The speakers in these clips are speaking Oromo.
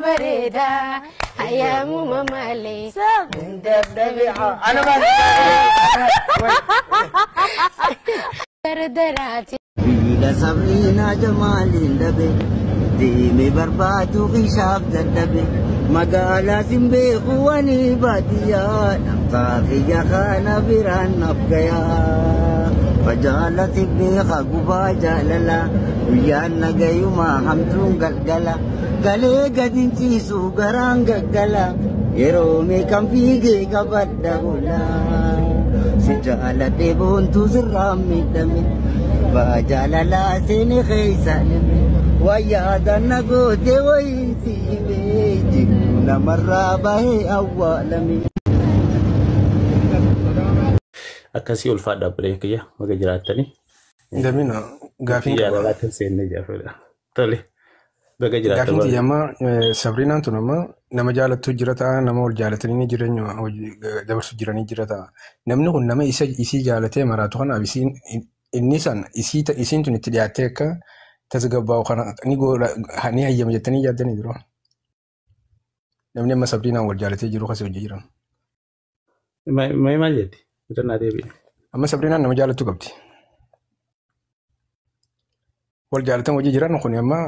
Bareeda ayyaamuma malee. Ana maal? Dardaraati. Biila Sabriinaa Jamaaliin dhabe, deeme barbaadu hishaaf dadhabe, magaalaa sin beeku wani baadiyyaa, dhamsaa kiyya kana biraan naaf gayaa. Fajaalati beeka gubaa jaalala, guyyaan nagayumaa hamtuun galgala, galee gadi ciisu garaan gaggala, yeroo meeqan fiigee qabadha golaa. Si jaaladhe boontuu sirraan miidhame. Jaalalaa seeni keessa lime wayyaa danna goote wayiin siime jiru namarraa bahee awwaalame. Akkasii ulfaadha obboleen kiyya baga jiraattanii. Damina gaafiin qaba. Jaalalaatti seennee jaafaadha. Tole baga jiraattan. Gaafiin tiyya amma Sabriinaan tun amma nama jaalattu jira ta'a, nama wal jaalatanii jireenya dabarsu jiranii jira ta'a. Namni kun nama isa isii jaalatee maraatu kanaaf isiin inni san isii isiin tun itti dhiyaattee akka tasgabbaa'u kana ni godha ni hayyama jettanii yaaddanii jiru. Namni amma Sabriinaan wal jaalatee jiru kasii hojii jiran. Mee maal jetti? Irra naa deebi'e. Amma Sabriinaan nama jaalattu qabdi. Wal jaalatan hojii jiran kun amma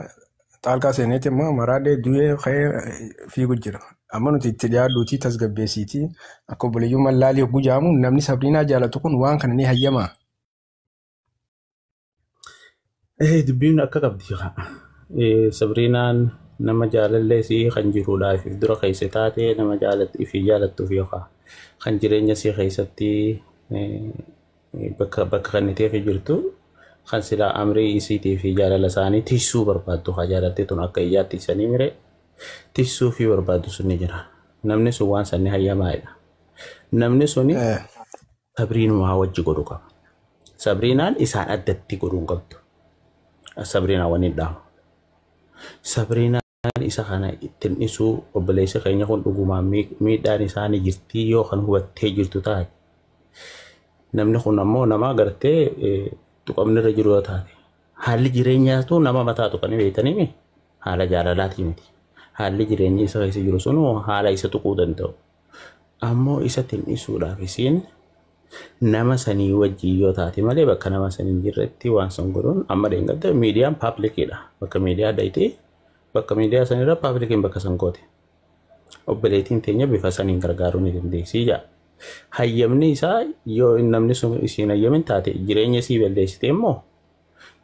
xaalqaa seeneeti amma maraadhee du'ee ka'ee fiigu jira. Amma nuti itti dhiyaadhuutii tasgabbeessiitii akka obboleeyyummaa laalii hogguu jaamu namni Sabriinaa jaalatu kun waan kana ni hayyamaa. Dubbiin akka qabdi. Sabriinaan nama jaalallee sii kan jiruudhaaf dura keessa taate nama jaalattu fi jaalattuuf yookaan kan jireenya sii keessatti bakka bakka kenniteef jirtu kan silaa amrii isiitii fi jaalala isaanii tiksuu barbaaddu haa jaalatte tun akka iyyaatti isanii mire tiksuu fi barbaaddu sun ni jira. Namni sun waan sanni hayyamaadha. Namni suni Sabriinumaa wajji godhu qaba. Sabriinaan isaan addatti godhuu hin qabdu. Sabriinaa wani hin dhaamu. Sabriinaan isa kana ittiin dhisuu obboleessi keenya kun dhugumaan miidhaan isaanii jirtii yoo kan hubattee jirtu taate. Namni kun ammoo nama gartee tuqamni irra jiru yoo taate. Haalli jireenyaatu nama mataa tuqanii beektanii haala jaalalaatii miti. Haalli jireenya isa keessa jiru sun haala isa tuquu danda'u. Ammoo isa dhisuudhaaf isiin nama sanii wajjin yoo taate malee bakka nama sanii hin jirretti waan san godhuun amma dheengadda miidiyaan paablikiidha. Bakka miidiyaa dhayitee bakka miidiyaa sanirra paablikiin bakka san goote. Obboleettiin teenya bifa saniin gargaaruu ni dandeessii jaa. Hayyamni isaa yoo namni sun isiin hayyamin taate jireenya isii balleessite immoo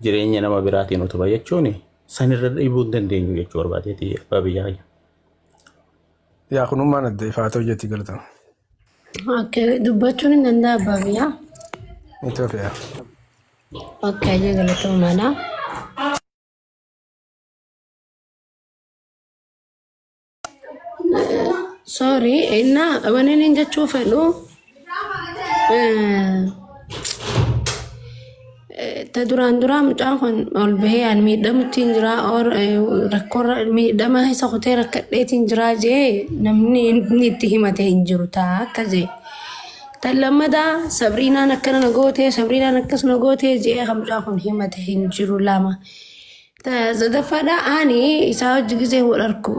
jireenya nama biraatiin utuba jechuun sanirra dhiibuu hin dandeenyu jechuu barbaadeeti abbaa biyyaa. Yaa kunummaan adda ifaa ta'u jetti galata. Okay, dubbachuun hin danda'a abbaa biyyaa. Itoophiyaa. Okay, ayyee galatoomaadha. Sorry, inna wanni inni jechuu fedhu ta duraan duraa mucaan kun ol bahee ani miidhamutti hin jira or rakkoorra miidhama isa kutee rakkadheetiin jira jee namni inni itti himate hin jiru taa akka jee. Tan lammataa Sabriinaan akkana na gootee Sabriinaan akkas na gootee jee kan mucaan kun himate hin jiru lama. Sadaffaadha ani isaa hojii gisee wal arku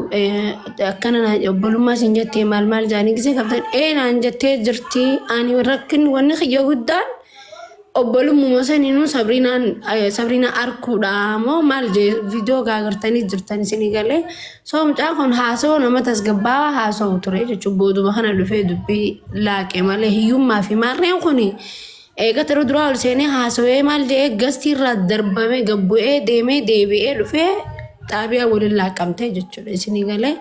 akkana na obbolummaa siin jettee maal maal jaanii gisee qabdan ee naan jettee jirti ani rakkinni wanni kiyya guddaan obbolummaa saniinuu Sabriinaan Sabriinaa arkuudha moo maal jee viidiyoo gaagartanii jirtan isinii galee soo mucaan kun haasawaa nama tasgabbaawaa haasawu ture jechuun booduma kana dhufee dubbii laaqe malee hiyyummaa fi maarreen kuni eega yeroo duraa ol seenee haasawee maal jedhee gastii irraa darbamee gabbu'ee deemee deebi'ee dhufee xaabiyaa waliin laaqamtee jechuudha isinii galee.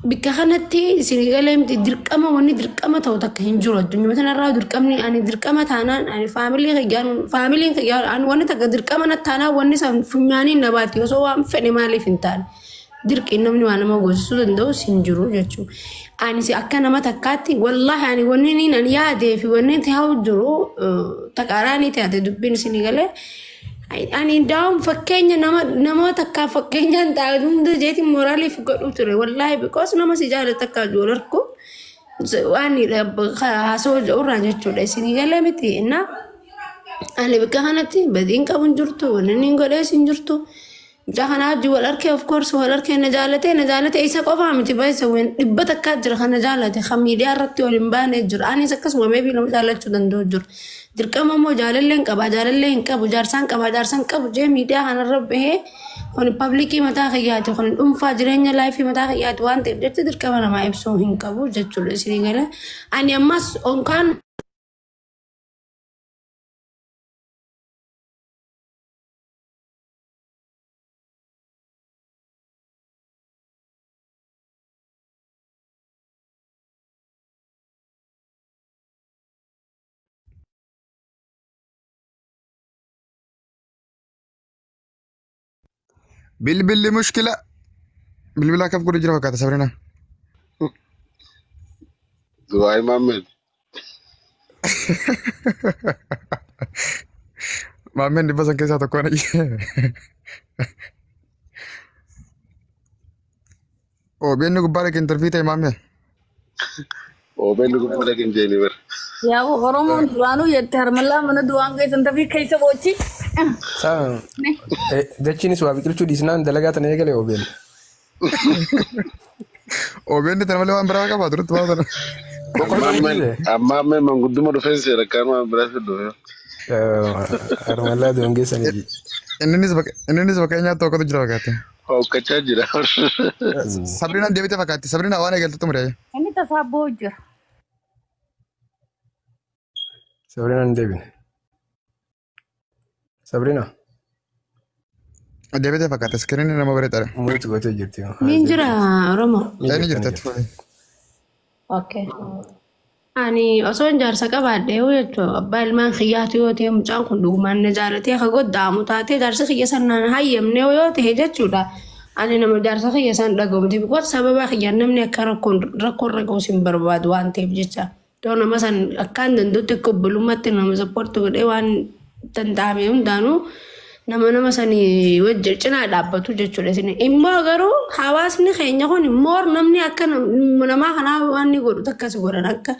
Bikka kanatti isinii galee miti dirqama wanni dirqama ta'u takka hin jiru addunyaa kanarraa dirqamni ani dirqama taanaan ani faamilii kiyyaan faamiliin kiyyaan ani wanni takka dirqama na taanaan wanni san funyaaniin na baatti osoo waan fedhe maaliif hin taane. Dirqiin namni waa nama goosisuu danda'us hin jiru jechuudha. Ani si akka nama takkaatti wallaahi ani wanni inni ani yaadee fi wanni ta'u jiru taqaaraanii taate dubbiin isinii galee. Ani daa'um fakkeenya nama nama takkaa fakkeenyaan taa'e hunda jeetiin moraaliif godhu ture wallaahi because nama si jaalatu akka wal arku waan haasawaa jirurraa jechuudha isinii galee miti innaa ani bakka kanatti badiin qabu hin jirtu wanni inni godhees hin jirtu. Mucaa kanaa wajjin wal arkee, of course wal arkee, na jaalate, na jaalate. Isa qofaa miti baay'isa, ween dhibba takkaa jira kan na jaalate, kan miidiyaa irratti ol hin baane jira. Anis akkasuma maybe nama jaalachuu danda'u jira. Dirqama immoo jaalallee hin qaba, jaalallee hin qabu, jaarsaan qaba, jaarsaan qabu jee miidiyaa kanarra bahee, kun public mataa kiyyaati, kun dhuunfaa jireenya life mataa kiyyaati waan ta'eef jecha dirqama namaa ibsuu hin qabu jechuudha isinii galee. Ani ammas onkaan Bilbilli mushkila. Bilbila akkam godhu jira fakkaata Sabrina. Du'aa Maammed. Maammeen 500 keessaa tokko na. OBN gubbaa dhaqee interview ta'e maammee. OBN gubbaa dhaqee hin jeeni bara. Yaa Oromoon duraanuu jette harmallaa mana du'aan keessan tafii keessa boochi. Saa dachiinis waa biqilchuu dhiisnaan dalagaa tana eegale OBN. OBN tana malee waan biraa qabaa turutti waan sana. Amma amma mangudduma dhufeen seera akkaan waan biraas dhufe. Harmallaa du'aan geessanii. Inninis bakka nyaata tokkotu jira fakkaate. Hokkachaa jira. Sabrinaan deebite fakkaatti. Sabrinaa waan eegaltu xumure. Inni tasaa boo jira. Sabrinaan hin deebine. Sabrina. Deebite fakkaate. Iskiriinii nama bareedaadha. Muriitti gootee jirti. Niin jira Oromoo. Inni jirti. Okay. Ani osoo jaarsa qabaadhee jechuun abbaa ilmaan kiyyaatu yoo ta'e, mucaan kun dhugumaan na jaalatee akka goddaamu taatee, jaarsa kiyya sanaan hayyamne yoo ta'e jechuudha. Ani nama jaarsa kiyya san dhaga'umti. Because sababa kiyyaan namni akka rakkoon rakkoon ga'us hin barbaadu waan ta'eef jecha. Yoo nama san akkaan danda'utti akka obbolummaatti nama support godhee waan danda'ame hundaanuu nama nama sanii wajjin cinaa dhaabbatu jechuudha. Isin immoo garuu hawaasni keenya kun immoo namni akka namaa kanaa waan inni godhu takka si godhan, akka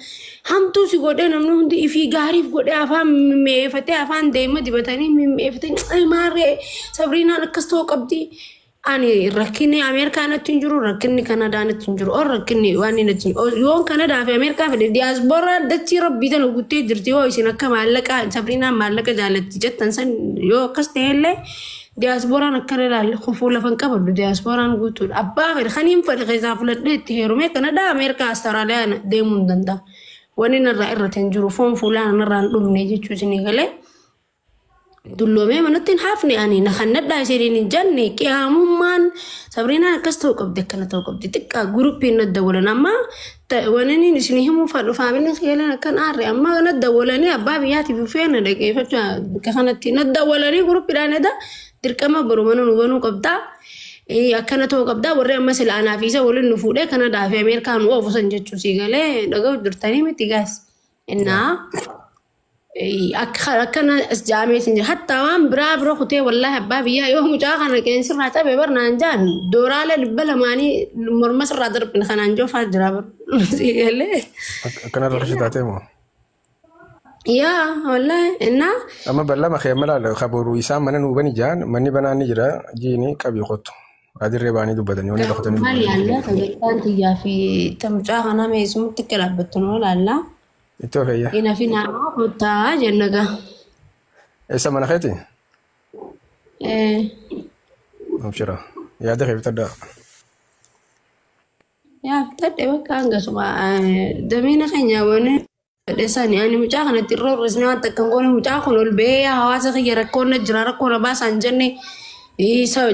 hamtuu si godhee, namni hundi ifii gaariif godhee afaan mimmi'eeffatee, afaan deema dibatanii mimmi'eeffatee, maarree Sabriinaan akkas ta'uu qabdi. Ani rakkinni Ameerikaa natti hin jiru, rakkinni Kanadaa natti hin jiru, or rakkinni waan inni natti hin jiru. Yoon Kanadaa fi Ameerikaa fedhe, diyaasporaa dachii rabbii tana guuttee jirti. Yoo isin akka maallaqa Sabriinaan maallaqa jaalatti jettan san, yoo akkas ta'ellee diyaasporaan akkana ilaalle kufuu lafa hin qabaddu, diyaasporaan guutuudha. Abbaa fedhe kaniin fedhe keessaa fudhadhee itti heerumee Kanadaa, Ameerikaa, Awustiraaliyaa deemuu hin danda'a. Wanni narraa irratti hin jiru, foon fuulaan narraa hin dhumne jechuu isinii galee. Dulloomee manatti hin hafne. Ani na kannadhaa isiniin hin jenne. Qiyaamummaan Sabriinaan akkas ta'uu qabdi, akkana ta'uu qabdi, xiqqaa guruppiin na dawwalan. Amma wanni inni isin himuu fadhu, faamiliin kiyyaaleen akkan aarre, amma na dawwalanii abbaa biyyaatiif dhufee na dhaggeeffachuu bakka kanatti na dawwalanii guruppiidhaan eda dirqama boru mana nu banuu qabdaa. Akkana ta'uu qabdaa, warri amma sila anaa fi isa waliin nu fuudhee Kanadaa fi Ameerikaa nu oofu san jechuu sii galee dhaga'u jirtanii miti gaas. Innaa akka akkana as jaameetiin jira. Hattaa waan biraa bira kutee, wallaahi abbaa biyyaa yoo mucaa kana qeensirraa cabe bar naan jaan, doolaara 200 morma sirraa darbine kanaan joofaa jira bar. Sii galee. Akkanarra rashi taatee moo? Yaa wallaahi innaa. Amma bal'ama kee mala kaboru isaan mana nuu bani jaan, manni banaan ni jira jiini qabii kottu. Adirree baanii dubbatanii wanni dhokatanii Maal dubbatanii. Yaallaa sagantaan tiyyaa fi ta mucaa kanaa meesumatti akka dhaabbattu noo laallaa. Ittoo feeyya. Ina fi naannoo kottaa jenna gaa. Eessa, mana keeti? Eh. Abshira. Yaada kee bitadhaa. Yaa fitadhe, bakka hangasuma damiina keenya wani fedhe. Ani mucaa kanatti irra hir'isnee waan takka hin goone. Mucaa kun ol ba'ee hawaasa kiyya rakkoon na jira, rakkoon na baasaan jenne,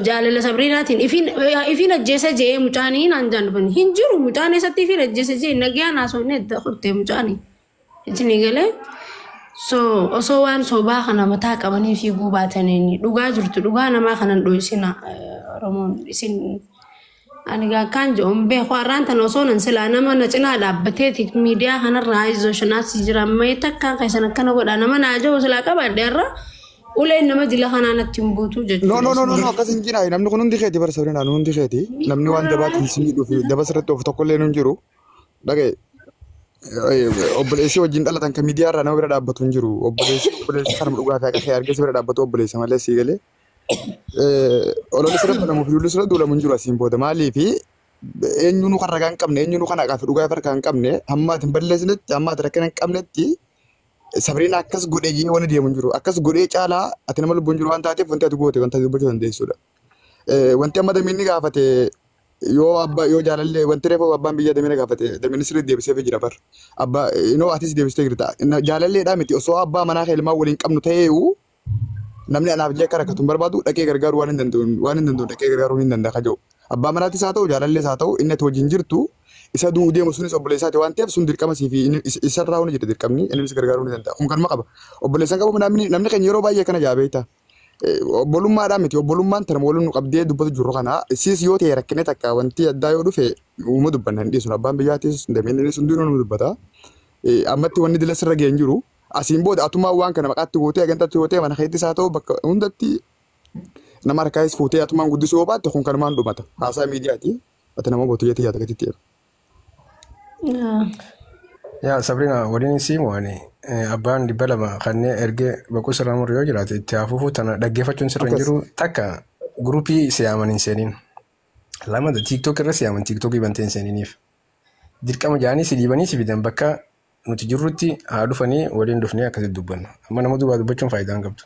jaalala Sabriinaatiin ifiin ajjeesa jee mucaanii naan jaan dhufan hin jiru. Mucaan eessatti ifiin ajjeesa jee? Nagayaan haasofnee kutte mucaanii isinii galee. So osoo waan sobaa kana mataa qabanii fiiguu baataniin, dhugaa jirtu, dhugaa namaa kanan dho'isina. Oromoon isin ani akkaan jedhu hin beeku. Har'aan tana osoo nan silaa nama na cinaa dhaabbateeti miidiyaa kanarraa izoshinaas jira mee takkaan keessan akkana godha nama naa jiru silaa qabaadhe, har'a uleen nama dila kanaa natti hin buutu No, jechuudha. no, no, no, no, akkas hin jira. Namni kun hundi keeti bara Sabrina, hundi keeti. Namni waan dabaatiin si miidhuu fi daba sirratti of tokkollee hin jiru. Dhagaye, obboleessi wajjin dhalatan kan miidiyaa irraa nama bira dhaabbatu hin jiru. Obboleessi kanuma dhugaa fi akka kee argee si bira dhaabbatu obboleessa malee, sii galee. Ololli sirra banamuuf ijoolli sirra duulamu hin jiru asiin booda maaliifi eenyuun kan ragaa hin qabne eenyuun kan haqaa fi dhugaa harkaa hin qabne hamma ati hin balleessinetti hamma ati rakkina hin qabnetti Sabriin akkas godhee jee wanni deemu hin jiru. Akkas godhee caalaa ati nama lubbuun jiru waan taateef wanti ati goote wanta ati dubbachuu dandeessudha. Wanti amma damiinni gaafate yoo abbaa yoo jaalallee wanti reefu abbaan biyya damiina gaafate damiinni sirrii deebisee jira bar. Abbaa inoo atis deebistee jirta. Jaalalleedhaa miti osoo abbaa manaa kan ilmaan waliin qabnu ta'eeyu namni anaaf jee akka rakkatu hin barbaadu dhaqee gargaaruu waan hin danda'u waan hin danda'u dhaqee gargaaruu hin danda'a kaja'u. Abbaa manaatis haa ta'u jaalallees haa ta'u inni ati wajjin jirtu isa du'uu deemu sunis obboleessaati waan ta'eef sun dirqama siif isarraa huni jira dirqamni innis gargaaruu ni danda'a. Kun kanuma qaba. Obboleessan qabu namni keenya yeroo baay'ee kana jaabeeta. Obbolummaadhaan miti obbolummaan tana waliin nu qabdee dubbatu jirru kana siis yoo ta'e rakkine takka wanti addaa yoo dhufe uuma dubbanna hin dhiisnu abbaan biyyaatis dameennis hundinuu nu dubbata. Ammatti wanni dila sirra ga'e hin jiru. Asiin booda atumaa waan kana maqaatti gootee hagantaatti gootee mana keettis haa ta'u bakka hundatti nama harkaayis fuutee atumaan guddisuu yoo baatte kun kanumaan dhumata. Haasaa miidiyaati. Ati nama gootu jettee yaada gatitti eega. Yaa Sabrina waliin siimu ani abbaan 200 kanneen ergee boqoo sirraa muru yoo jiraate itti hafuufu tana dhaggeeffachuun sirra hin Akkas. jiru takka guruupii siyaaman hin seeniin. Lama tiiktook irra siyaaman tiiktookii bantee hin seeniniif. Dirqama jaanii si dhiibanii si fidan bakka nuti jirrutti haa dhufanii waliin dhufnee akkasitti dubbanna. Amma nama duubaa dubbachuun faayidaa hin qabdu.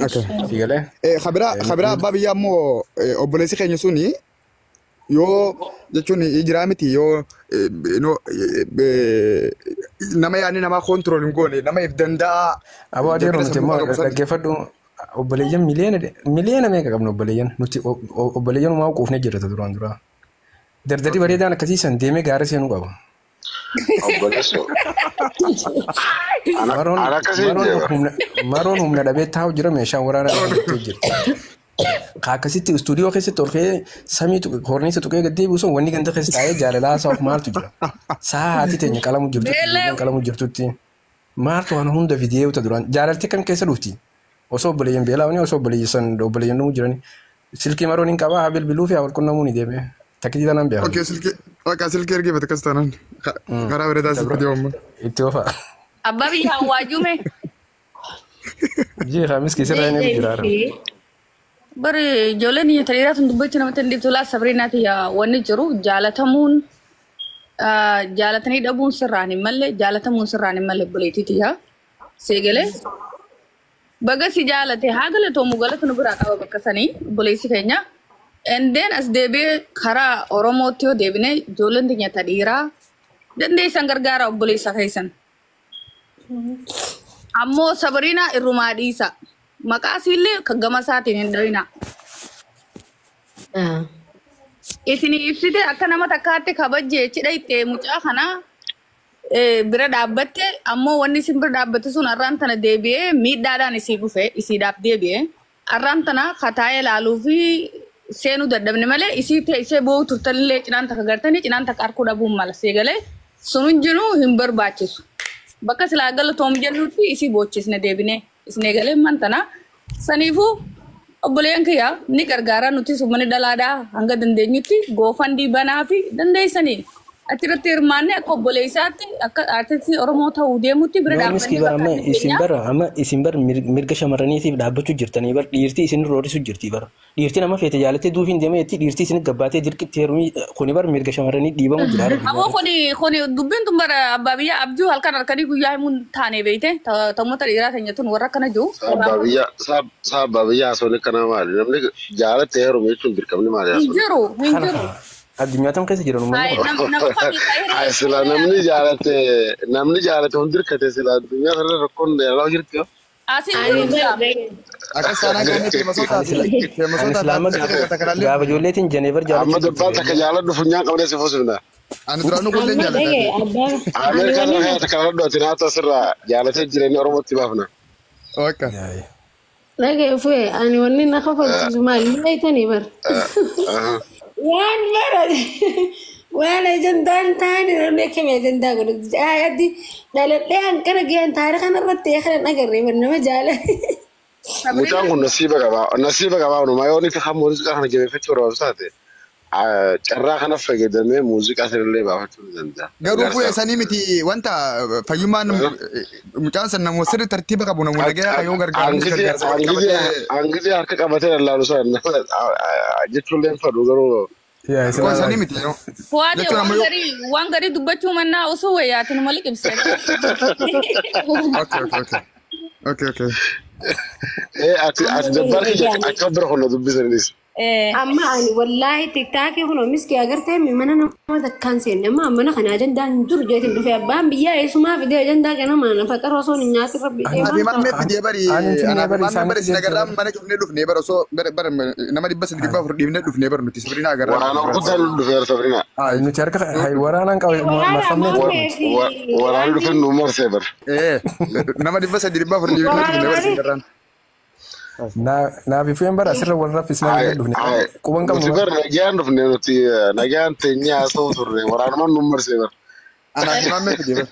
Akka. Si galee? Kabiraa abbaa biyyaa immoo obboleessi keenya suni yoo jechuun jiraa miti yoo nama yaadni namaa koontirool hin goone nama if danda'a Aboo adeero jabina nuti sammuu immoo qabu san dhaggeeffadhu obboleeyyan miliyoona meeqa qabna obboleeyyan nuti obboleeyyan umaa quufnee jirra duraan duraa. Dardarri bareedaan akkasii san deemee gaara seenuu qaba. Obboleessoo. Ana Maroon ana akkasiin maroon jeera. humna maroon humna dhabee taa'u jira meeshaan waraanaa dhaabbattee jirti. Akkasitti istuudiyoo keessatti ol ka'ee samii horniisa tuqee gad deebi'u sun wanni ganda keessa taa'ee jaalalaa haasa'uuf maaltu jira? Sa'a haati teenya qalamu jirtutti Beellee ijoolleen qalamu jirtutti maaltu waan hunda fidee uta duraan jaalalti kam keessa dhufti? Osoo obboleeyyan beela'anii osoo obboleeyyan obboleeyyan dhumuu jiranii silkii maroon hin qabaa haa bilbiluu fi haa wal qunnamuu ni deeme. Takkitii tanaan beekan. Okay, silkii akka silkii ergeeffate akkas taanaan karaa bareedaa siif fidee amma. Itti ofa. Abbaa biyyaa waajume. Jii kaamis keessarraa inni jira. Bari ijoolleen iyya taliiraa tun dubbachuu namatti hin dhiibtu laa Sabriinaati yaa wanni jiru jaalatamuun jaalatanii dhabuun sirraan hin malle jaalatamuun sirraan hin malle obboleettiiti yaa seegalee. Baga si jaalate haa galatoomu galata nu biraa qaba bakka sanii obboleessi keenya. Endeen as deebi'ee karaa Oromootti yoo deebine ijoolleen teenya tadhiiraa dandeessan gargaara obboleessa keessan. Ammoo Sabriinaa irrumaa dhiisa. Maqaa isiillee kan gama isaatiin hin dhawina. Isin ibsite akka nama takkaatti kabajjee cidha itti mucaa kana bira dhaabbatte ammoo wanni isin bira dhaabbatte sun har'aan tana deebi'ee miidhaadhaan isii dhufe isiidhaaf deebi'ee har'aan tana kataa'ee ilaaluu fi seenuu dadhabne malee isii teessee boo'u turtanillee cinaan takka gartanii cinaan takka harkuu dhabuun mala seegalee sun hundinuu hin barbaachisu. Bakka silaa galatoom jennutti isii boochisne deebinee isin eegalee mantana saniifuu obboleeyyan kiyya ni gargaara nuti sumani dhalaadhaa hanga dandeenyutti goofandii banaa fi dandeessanii achirratti hirmaanne akka obboleessaatti akka artistii Oromoo ta'uu deemutti bira Yoo miskii dhaabbannee bara bakka amma isin keenya. bara amma isin bara mirga shamarraniitiif dhaabbachuu jirtanii bara dhiirtii isin roorrisu jirti bara dhiirtii nama feete jaalattee duufiin deemee jetti dhiirtii isin gabbaatee dirqitti heerumii kuni bara mirga shamarranii dhiibamu jira haala Aboo addunyaa kuni kuni dubbiin tun bara abbaa biyyaa abjuu halkan halkanii guyyaa himuun taane beeyte ta'ummata dhiiraa teenya tun warra akkana jiru. Abbaa biyyaa saa abbaa biyyaa haasawni akkanaa maali? Namni jaalattee heerume jechuun dirqamni maali Hin haasawni? jiru hin Kana jiru. addunyaa tam keessa jiran uummanni Hayi kun. nama kamii Hayi sila namni jaalate hundi hirkate sila addunyaa kanarra rakkoon yaalaa jirti yoo. Asiin Ani jiru jira. bara Akkas taanaan kanneen Ani sila ani silaama feemasootaa gaafa gaafa ijoolleetiin Jeneever Amma jaalachuu dubbaan jirti. takka jaaladhu funyaan qabdee si fuusifna. Ani duraanuu kulleen amma jaaladha. dhagaye abbaa ani Ameerikaa wanni sana kana takka jaaladhu ati naatu asirraa jaalatee jireenya Oromootti baafna. Akka. dhagaye fu'e ani wanni na kafalchiisu maali beektanii bara. Waan bara waan ajandaan taane namni akkami ajandaa godhatu addi dhaladhee hanqina gaheen taarika kanarratti ee kana agarree bar nama jaala. Mucaan kun nasiiba qabaa. Nasiiba qabaa onumaa yoo inni hamma walitti kana jabeeffachuu barbaachisaa taate. Carraa kana fayyadamee muuziqaa sanillee baafachuu ni danda'a. Garuu fuudhe Gargaarsa. Sanii miti wanta fayyummaan mucaan san namoota sirri tartiiba qabu namoota nagayaa yoo gargaaranis gargaarsa wal qabatee. Hangizee harka qabatee lallaalu sana jechuullee hin fedhu garuu. Yaa isin Koo sanii miti. Fuwaadee Jechuun waan ammoo yoo. Garii waan garii dubbachuu mannaa osoo wayyaatin mali qibsee. Okay. Okay. Ati dabbar kiyya akka bira honna dubbisanis. Amma ani wallaahi tiktaakii kun miskii agartee mana nama takkaan seenne amma mana kana ajandaan hin jiru jeetiin dhufe abbaan biyyaa eessumaa fidee ajandaa kana maana faxara osoo hin nyaatin rabbi Ani Anaaf deemaa himammee fidee bari ani hin finne anaaf bari himammee isaanitti bari sin deemte agarraa bari. Mana cufnee dhufnee bara osoo bara nama 300 400 dhiibnee dhufnee bara nuti Sabrina agarraa Waraana dhufnee bara. guddaan nu dhufeera Sabrina. Nuti harka waraanaan qabe Waraana marfamnee ture mammee nuti. fi Waraana dhufeen nu marsee bara. Nama 300 400 dhiibnee dhufnee bara sin agarraan. Naaf ifeen bara asirra wal raffisnaa Ay jennee dhufne ay quban qabnu nuti bara. bar nagaan dhufne nuti nagaan teenyee haasa'u turre waraanumaan nu marsee bara. Anaaf himammee fidee bara.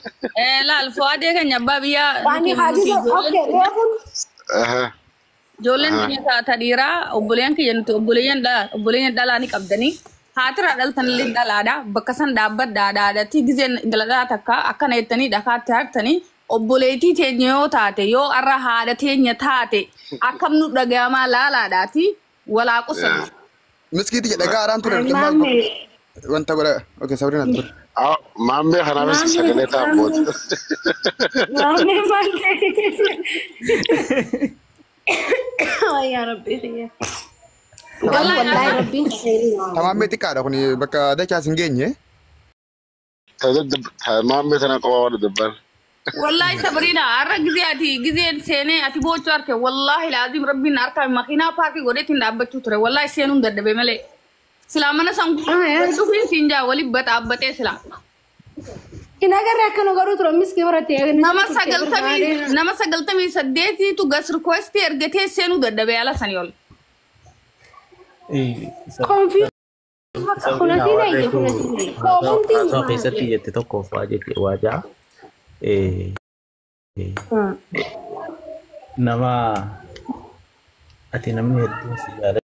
Laal fuwaadee keenya abbaa biyyaa Ani nuti nuti hadiisa ijoolleen okay reefuun ijoolleen keenya ta dhiiraa obboleeyyan kiyya nuti obboleeyyan dhalaa obboleeyyan dhalaa ni qabdanii haatirraa dhaltanillee dhalaadha bakka san dhaabbadhaa dhaadhatti gizeen intala dhalaa takka akkana jettanii dhakaatti hartanii obboleettii teenya yoo taate yoo arra haadha teenya taate akkam nu dhagayamaa laalaadhaati walaa qusanna. Miskiiti jedha dhagaa haaraan ture maal mammee wanta godha. Okay Sabrina ture. Maammee kanaafis mammee sagalee ta'an booda. Mammee maal ta'e yaa rabbi xiyya. Garuu Wallaahi wallaahi arra rabbiin khayrii naa Tamaammee xiqqaadha kun bakka dachaas hin geenye. Maammee tana qofa waan dabbar. Wallahi Sabrina har'a gizee ati gizeen seenee ati boochuu arke wallahi laazim rabbiin harka makiinaa paarkii godheetiin dhaabbachuu ture wallahi seenuun dadhabe malee. Silaa mana san dhufiin siin jaa waliin baxaabbatee silaa. Hin agarre akkana godhuu ture miskii horatte Nama 90 nama 98tu gas request ergatee seenuu dadhabe ala sanii ol. Konfii Sabrina kunatiin waan ayye reefu kunatiin haasawa koofuntiin haasawa keessatti jette tokkoof waa jette waa ja'a. Nama ati namni hedduun si jaalatu.